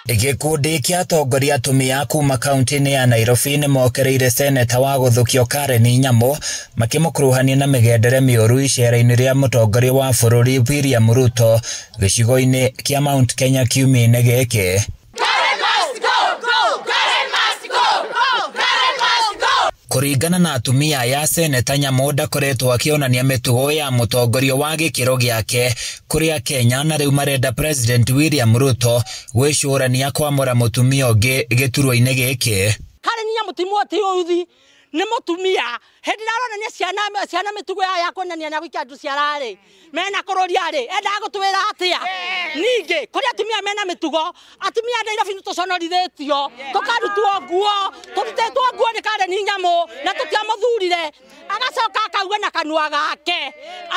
Gĩkundi kĩa atongoria atumia kuma kaunti-inĩ ya Nairobi nĩmokereire seneta wa gũthũkio Karen Nyamu makĩmũkuruhania na mĩgendere mĩũru icera-inĩ rĩa mũtongoria wa bũrũri William Ruto gĩcigo-inĩ kĩa Mount Kenya kiumia-inĩ gĩkĩ. Kũringana na atumia aya, seneta Nyamu ndakoretwo akĩonania mĩtugo ya mũtongoria wa gĩkĩro gĩake kũrĩa Kenya, na rĩu marenda President William Ruto gwĩcũrania kwamũra mũtumia ũngĩ gĩturwa-inĩ gĩkĩ. Karen Nyamu ti mũti nĩ mũtumia hĩndĩ aronania ciana mĩtugo ya kuonania na gũikia andũ ciara-rĩ mena kũrũria-rĩ endaga gũtwĩra atĩa? Ningĩ kũrĩ atumia mena mĩtugo, atumia a Nairobi nĩ tũconorithĩtio tũkarutwo nguo, tũrutĩtwo nguo nĩ Karen Nyamu na tũtiamũthurire, agacoka akauga na kanua gake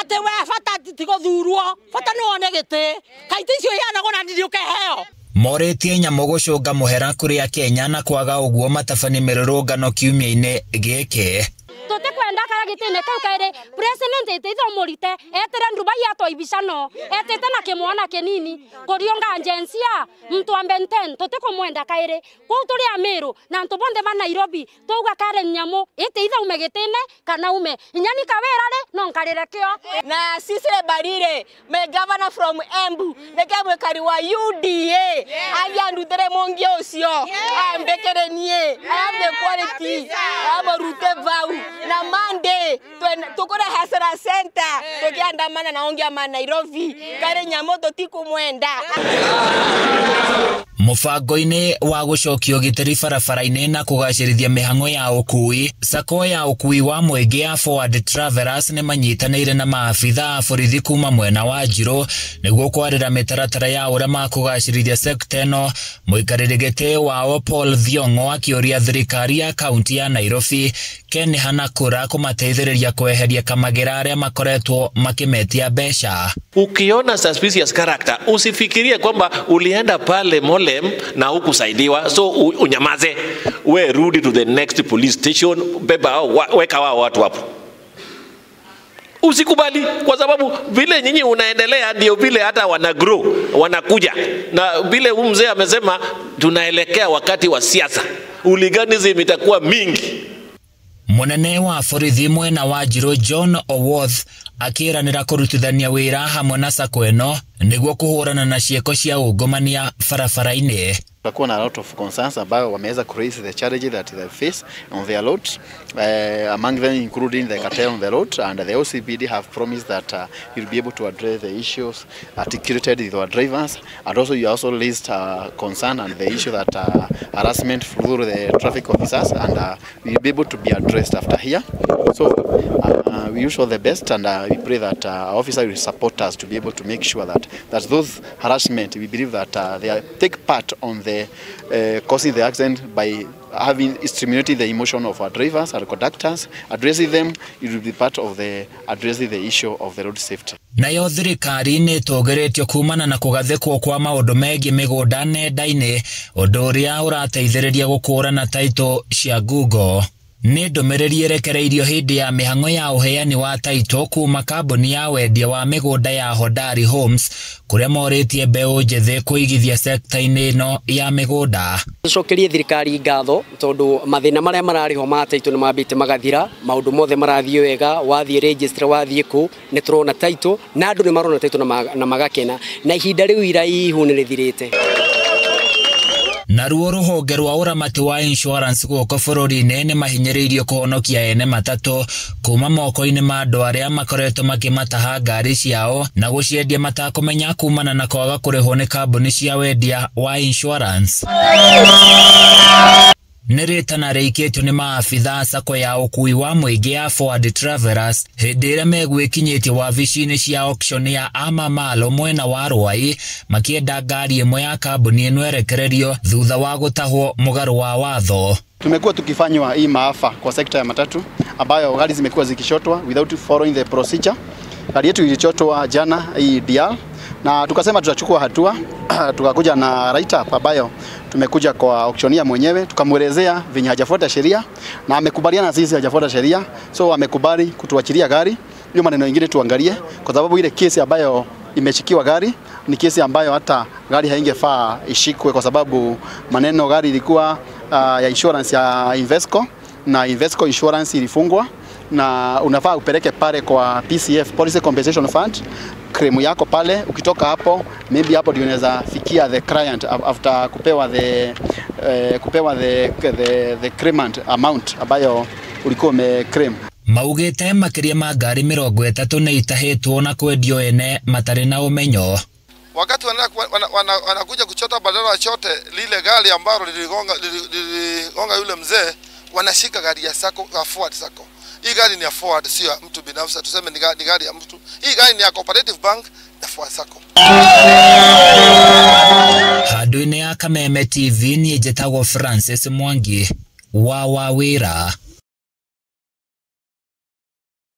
atĩ we bata ti gũthurwo, bata nĩ wone gĩtĩ, kaitĩ icio iheanagwo na ndirĩ ũkeheo. Morĩtie Nyamu gũcũnga mũhera kũrĩa Kenya na kwaga ũguo matabanie mĩrũrũngano kiumia-inĩ gĩkĩ. Tũtikwenda kara gĩtĩ-inĩ kĩu kaĩrĩ president ĩtĩitho mũrite etere ndubai atoibicano etĩte na kĩmwana kĩnini kũrionga njensia mtu wa Benten tũtikũmwenda kaĩrĩ kũu tũrĩ a Meru na ntũ bonthe ba Nairobi twauga Karen Nyamu ĩtĩitha ume gĩtĩ-inĩ kana ume inyani kawĩra rĩ no nkarĩre kĩo. Na sisi Barire me governor from Embu neke mwekari wa UDA aliandutere mongi ũcio ambekere nie I have the quality amarute vau na Monday tukura Hasara Center tukiandamana na ongia ma Nairobi Karen Nyamu tutikumwenda. Mũbango-inĩ wa gũcokia ũgitĩri barabara-inĩ na kũgacĩrithia mĩhang'o ya ũkui, sacco ya ũkui wa mũingĩ ya Forward Travelers nĩmanyitanĩire na maabitha a borithi kuma mwena wa Njirũ nĩguo kwarĩra mĩtaratara ya ũrĩa makũgacĩrithia sekta ĩno. Mũikarĩri gĩtĩ wao Paul Thiong'o akĩũria thirikari ya kaunti ya Nairobi Ken Hanakura kũmateithĩrĩria kweheria kamagĩra arĩa makoretwo makĩmetia mbeca. Ukiona suspicious character usifikirie kwamba ulienda pale Molem na hukusaidiwa, so unyamaze. We rudi to the next police station, beba weka wao watu hapo. Usikubali, kwa sababu vile nyinyi unaendelea ndio vile hata wana grow, wanakuja. Na vile huyu mzee amesema tunaelekea wakati wa siasa, hooliganism itakuwa mingi. Munene wa borithi mwena wa Njirũ John Owoth akĩranĩra kũrutithania wĩra hamwe na sacco ĩno nĩguo kũhũrana na ciĩko cia ungumania barabara-inĩ. Tutakuwa na a lot of concerns ambayo wameweza ku raise the challenge that they face on their road, among them including the cartel on the road, and the OCPD have promised that you'll be able to address the issues articulated with our drivers, and also you also raised concern and the issue that harassment through the traffic officers, and will be able to be addressed after here. So we wish all the best, and we pray that our officer will support us to be able to make sure that those harassment, we believe that they are, take part on the causing the accident by having stimulating the emotion of our drivers, our conductors, addressing them, it will be part of the addressing the issue of the road safety. Nayo thirikari nĩ ĩtũgĩrĩtio kumana na kũgathĩkwo kwa maũndũ megiĩ mĩgũnda nenda-inĩ, ũndũ ũrĩa ũrateithĩrĩria gũkũũrana taitũ cia Google. Nĩ ndũmĩrĩri ĩrekereirio hĩndĩ ya mĩhang'o ya ũheani wa taitũ kuma kambuni ya wendia wa mĩgũnda ya Hodari Homes kũrĩa morĩtie mbeũ njĩthĩ kũigithia sekta-inĩ ĩno ya mĩgũnda. Tũcokerie thirikari ngatho tondũ mathĩna marĩa mararĩho ma taitũ nĩ mambĩte magathira, maũndũ mothe marathiĩ wega, wathiĩ register wathiĩ kũ nĩ tũrona taitũ na andũ nĩ marona taitũ na magakena, na ihinda rĩu iraihu nĩ rĩthirĩte. Naruo rũhonge rwa ũramati wa insurance gũkũ bũrũri-inĩ nĩ mahinyĩrĩirio kũhonokia ene matatũ kuma moko-inĩ ma andũ arĩa makoretwo makĩmataha ngari ciao na gũciendia matakũmenya kumana na kwaga kũrĩhwo nĩ kambuni cia wendia wa insurance. Nĩ rĩtana rĩikĩtio nĩ maabitha sacco ya ũkui wa mũingĩ ya Forward Travelers hĩndĩ ĩrĩa megwĩkinyĩtie wabici-inĩ cia auction ya Amamalo mwena wa Ruai makĩenda ngari ĩmwe ya kambuni ĩno ĩrekererio thutha wa gũtahwo mũgarũ wa watho. Tumekuwa tukifanywa hii maafa kwa sekta ya matatu ambayo gari zimekuwa zikishotwa without following the procedure. Gari yetu ilichotwa jana hii DR na tukasema tutachukua hatua. Tukakuja na write up ambayo tumekuja kwa auctioneer mwenyewe tukamwelezea venye hajafuata sheria na amekubaliana na sisi hajafuata sheria, so amekubali kutuachilia gari. Hiyo maneno mengine tuangalie, kwa sababu ile kesi ambayo imeshikiwa gari. Ni kesi ambayo hata gari haingefaa ishikwe kwa sababu maneno gari ilikuwa ya insurance ya Invesco, na Invesco insurance ilifungwa, na unafaa upeleke pale kwa PCF, Policy Compensation Fund, claim yako pale. Ukitoka hapo, maybe hapo ndio unaweza fikia the client after kupewa the claimant amount ambayo ulikuwa umeclaim. Maugite makiria ma ngari 30 nĩ itahĩtwo na kwendio ene matarĩ na ũmenyo. Wakati wanakuja kuchota, badala wachote lile gari ambalo liligonga yule mzee, wanashika gari ya Sacco, ya Forward Sacco. Hii gari ni ya Forward, sio ya mtu binafsi, tuseme ni gari ya mtu. Hii gari ni ya Cooperative Bank na Forward Sacco. Handũ-inĩ ya Kameme TV niĩ njĩtagwo Francis Mwangi wa Wawĩra.